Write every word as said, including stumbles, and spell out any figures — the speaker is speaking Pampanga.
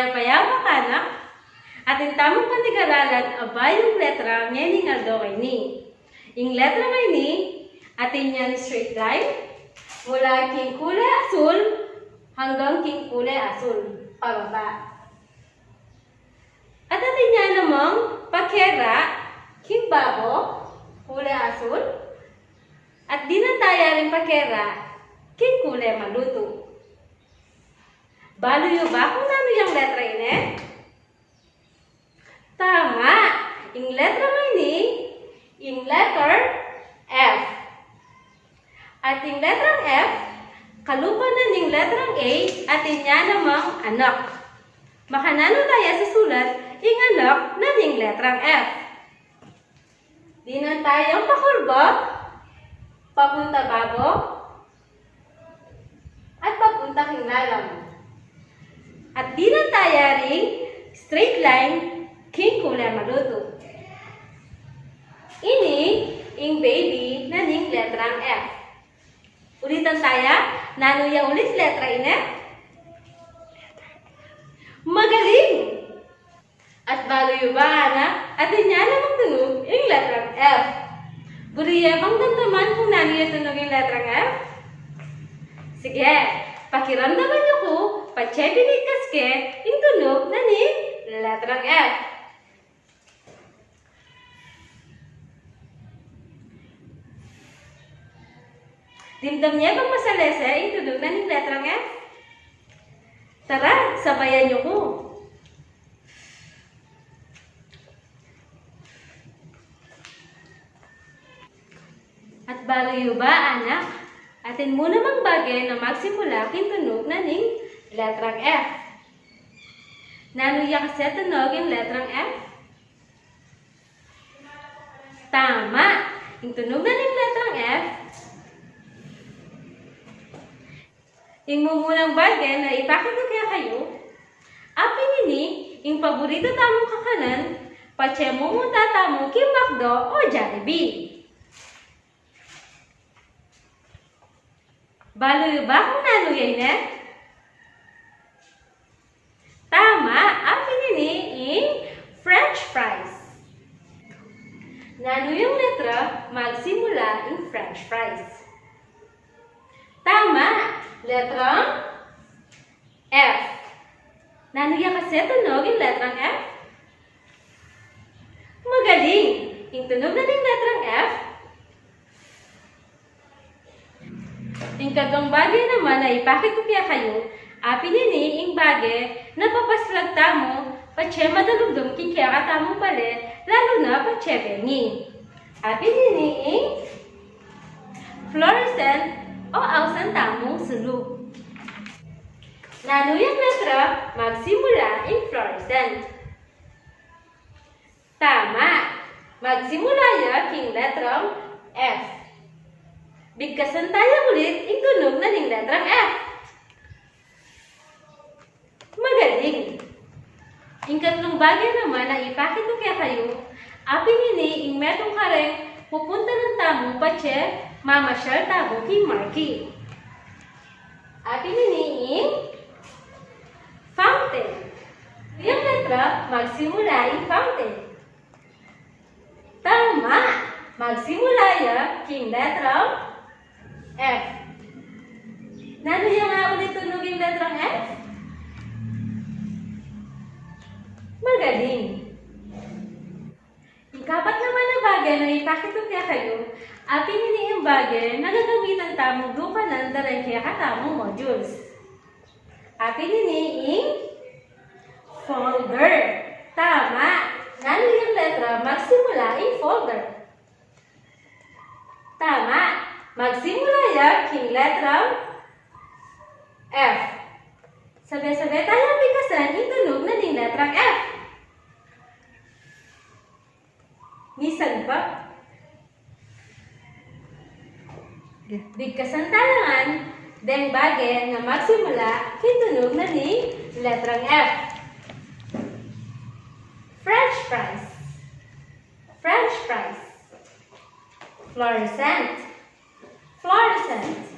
Mayap a anak, atin tamung pag-aralan a bayung letra ngening aldo ngeni. Ing letra ngeni, atin yang straight line, mula king kulay asul anggang king kulay asul pababa. At atin ya namang pakera king babo, kulay asul, at dinan taya ring pakera king kulay malutu. Balu yu ba kung nanu yang letra ini? Tama! Ing letra ngeni, ing letter F. At ing letrang F, kalupa na ning letrang A, atin ya namang anak. Makananu taya susulat ing anak na ning letrang F? Dinan tayang pakurba, papunta babo, at papunta king lalam. At dinan taya ring straight line king kulay malutu. Ini ing baby na ning letrang F. Ulitan taya, nanu yang ulit letra ini? Magaling! At balu yu ba, anak, atin ya namang tunug ing letrang F. Buri ye bang damdaman kung nanu ya tunug ing letrang F? Sige, pakiramdaman yu ku, patse bibigkas ke ing tunug na ning letrang F. Dimdam ye bang masalese ing tunug na ning letrang F? Tara, sabayan yu ku. At balu yu ba, anak, atin mu namang bage na magsimula king tunug na ning letrang F? Nanu ya kasi tunug ing letrang F? Tama! Ing tunug na ning letrang F, ing mumunang bage na ipakit ku kekayu, apin ini ing paborito tamung kakanan patse mumunta tamu king McDo o Jollibee. Balu yu ba kung nanu ya ini? Tama, apin ini ing French fries. Nanu yang letra magsimula ing French fries? Tama, letrang F. Nanu ya kasi tunug ing letrang F? Magaling! Ing tunug na ning letrang F, ing katong bage naman a ipakit ku kekayu, apin ini ing bage na papaslag tamu patse madalumdum king kekatamung bale, lalu na patse bengi. Apin ini ing fluorescent o ausan tamung sulu. Nanu yang letra magsimula ing fluorescent? Tama! Magsimula ya king letrang F. Bigkasan taya ulit ing tunug na ning letrang F. Magaling! Ing katlung bage naman a ipakit ku kekayu, apin ini ing metung kareng pupuntanan tamu patse mamasyal tamu king market. Apin ini ing fountain. Nanu yang letra magsimula ing fountain? Tama! Magsimula ya king letrang F. Nanu yang ulit tunug ing letrang F? Magaling! Ing kapat naman a bage na ipakit ku kekayu, apin ini ing bage na gagamitan tamu dukanan da reng kekatamung modules. Apin ini ing folder. Tama! Nanu yang letra magsimula ing folder? Tama! Magsimula ya king letrang F. Sabe-sabe taya bigkasan ing tunug na ning letrang F. Misan pa. Bigkasan tala ngan deng bage na magsimula king tunug na ning letrang F. French fries. French fries. Fluorescent. Fluorescent.